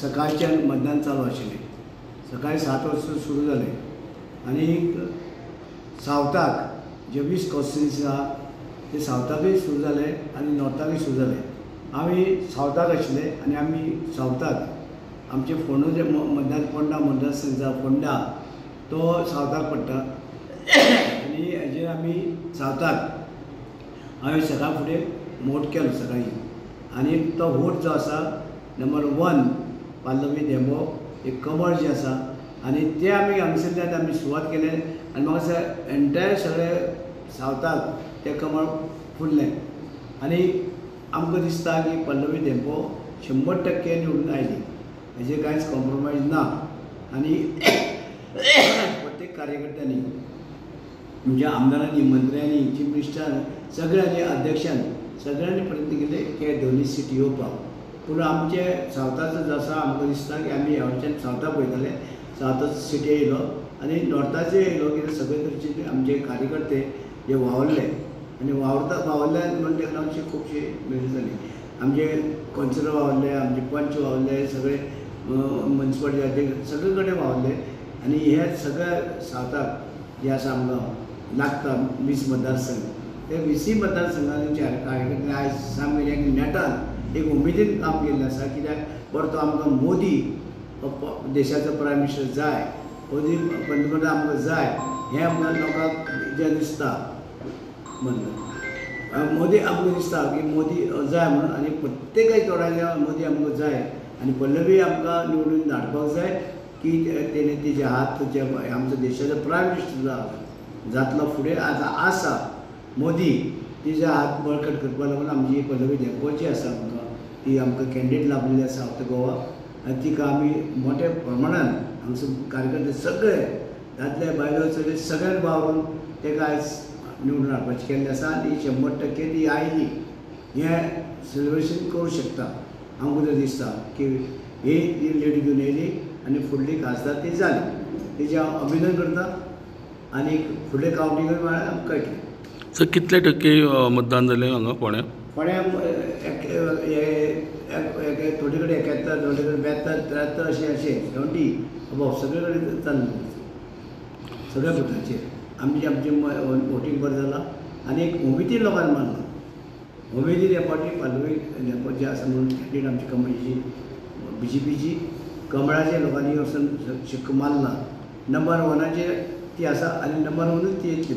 सकाळच्यान मतदान चालू आशिल्लें. सकाळी 7 वरां सुरू जालें आनी सावथाक जे 20 कॉन्स्टिट्युन्सी आहा ते सावथाकूय सुरू जाले आनी नॉर्थाकूय सुरू जाले. आमी सावथाक आशिल्ले आनी आमी सावथाक आमचे फोंडा जे मतदान फोंडा मतदारसंघ आसा फोंडा तो सावथाक पडटा आनी हेजेर आमी सावथाक हांवें सकाळ फुडें वोट केलो सकाळी आनी तो वोट जो आसा नंबर 1 पल्लवी धेंपो एक कमळ जें आसा आनी ते आमी हांगसरल्यान आमी सुरवात केले आनी म्हाका दिसता एन्टायर सगळे सावथाक तें कमळ फुल्लें आनी आमकां दिसता की पल्लवी धेंपो 100% निवडून आयली, हेजेर कांयच कॉम्प्रोमायज ना. आनी प्रत्येक कार्यकर्त्यांनी म्हणजे आमदारांनी, मंत्र्यांनी, चीफ मिनिस्टरान, सगळ्यांनी, अध्यक्षान सगळ्यांनी प्रयत्न केले की दोनूय सिटी येवपाक. पूण आमचे सावथाचो जो आसा आमकां दिसता की आमी ह्या वटच्यान सावथाक वयताले, सावथाचो सिटी येयलो आनी नॉर्थाचो येयलो कित्याक सगळे तरेचे आमचे कार्यकर्ते जे वावरले आनी वावरल्यान म्हणून ताका लागून खुबशी मेहनत जाली. आमचे कौन्सिलर वावरले, आमचे पंच वावरले, सगळे मुन्सिपालिटी अध्यक्ष सगळे कडेन वावरले आनी हे सगळे सावथाक जे आसा आमकां लागता 20 मतदारसंघ, ते 20 मतदारसंघांचे कार्यकर्ते आयज सामके एक नेटान एक उमेदीन काम केल्लें आसा. कित्याक बरो तो आमकां मोदी देशाचो प्रायम मिनिस्टर जाय, मोदी पंतप्रधान आमकां जाय हें आमकां लोकांक जें दिसता म्हणून मोदी आमकां दिसता की मोदी जाय म्हणून आनी प्रत्येकाच्या तोंडांतल्यान मोदी आमकां जाय आनी पल्लवी आमकां निवडून धाडपाक जाय की तेणें तिजे हात जे आमचो देशाचो प्रायम मिनिस्टर जातलो फुडें आतां आसा मोदी, तिजे हात बळकट करपाक लागून आमची पल्लवी धेंपोची आसा आमकां ती आमकां कॅन्डिडेट लाभलेली आसा सावथ गोवा आनी तिका आमी मोठ्या प्रमाणान हांगसर कार्यकर्ते सगळे दादले बायलो सगळे सगळ्यांक वावरून ताका आयज निवडून हाडपाचें केल्लें आसा आनी 100% ती आयली हें सेलिब्रेशन करूं शकता. आमकां तरी दिसता की ही लीड घेवन येयली आनी फुडली खासदार ती जाली, तेजें हांव अभिनंदन करता आनी फुडले कावंटींग म्हळ्यार आमकां कळटलें. सर, कितले टक्के मतदान जालें हांगा फोंड्या? फोंड्या थोडे कडेन 71, थोडे कडेन 72, 73 अशें अशें 70 अबव सगळे कडेन चल्लें सगळ्या बुथांचेर आमचें आमचें वोटींग बरें जालां आनी एक उमेदीन लोकांनी मानलां. उमेदीन ह्या फावटी पल्लवी धेंपो जे आसा म्हणून कॅन्डिडेट आमची कमळाची बीजेपीची कमळाचे लोकांनी वचून शिक्को मारला. नंबर 1 ती आसा आनी नंबर 1ूच ती येतली.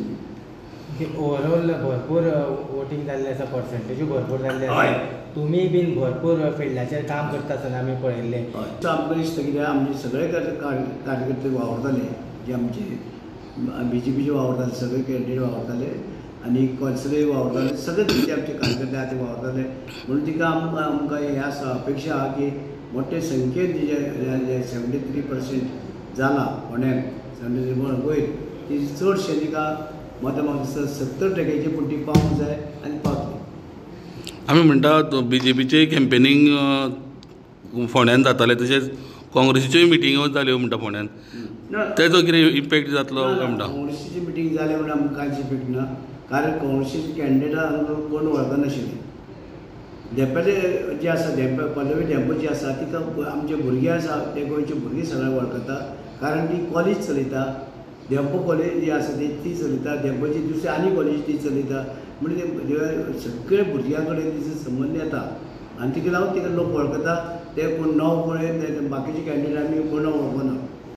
ओवरऑल भरपूर वोटींग जाल्लें आसा, पर्संटेजूय भरपूर जाल्ले आसा. तुमी बीन भरपूर फिल्डाचेर काम करता आसतना आमी पळयल्लें. आमकां दिसता कित्याक आमचे सगळे कार्यकर्ते वावरताले जे आमचे बीजेपीचे वावरताले, सगळे कॅन्डिडेट वावरताले आनी कौन्सिलर वावरताले, सगळे तरेचे आमचे कार्यकर्ते आहा ते वावरताले म्हणून तिका आमकां आमकां हें आसा अपेक्षा आहा की मोठे संख्येन तिजें 73% जालां फोंड्याक 73 वयर ती चडशें तिका मतां म्हाका दिसता 70% पूण ती पावूंक जाय आनी पावतली. आमी म्हणटा बीजेपीचें कॅम्पेनींग फोंड्यान जातालें, तशेंच काँग्रेसीच्योय मिटिंगो जाल्यो म्हणटा फोंड्यान, तेजो कितें इम्पॅक्ट जातलो काय म्हणटा? काँग्रेसीची मिटींग जाली म्हणून आमकां कांयच इफेक्ट ना, कारण काँग्रेसीचे कॅन्डिडेटाक आमकां कोण वळखनाशिल्ले. धेंपेले जे आसा धेंपे पल्लवी धेंपो जी आसा तिका आमचे भुरगे आसा ते गोंयचे भुरगे सगळे वळखता, कारण ती कॉलेज चलयता. धेंपो कॉलेज जी आसा ती चलयता, धेंपोची दुसरी आनी कॉलेज ती चलयता, म्हणजे ते सगळे भुरग्यां कडेन तिचो संबंद येता आनी तिका लागून तिका लोक वळखता. ते कोण नांव पळय ते बाकीचे कॅन्डिडेट आमी कोण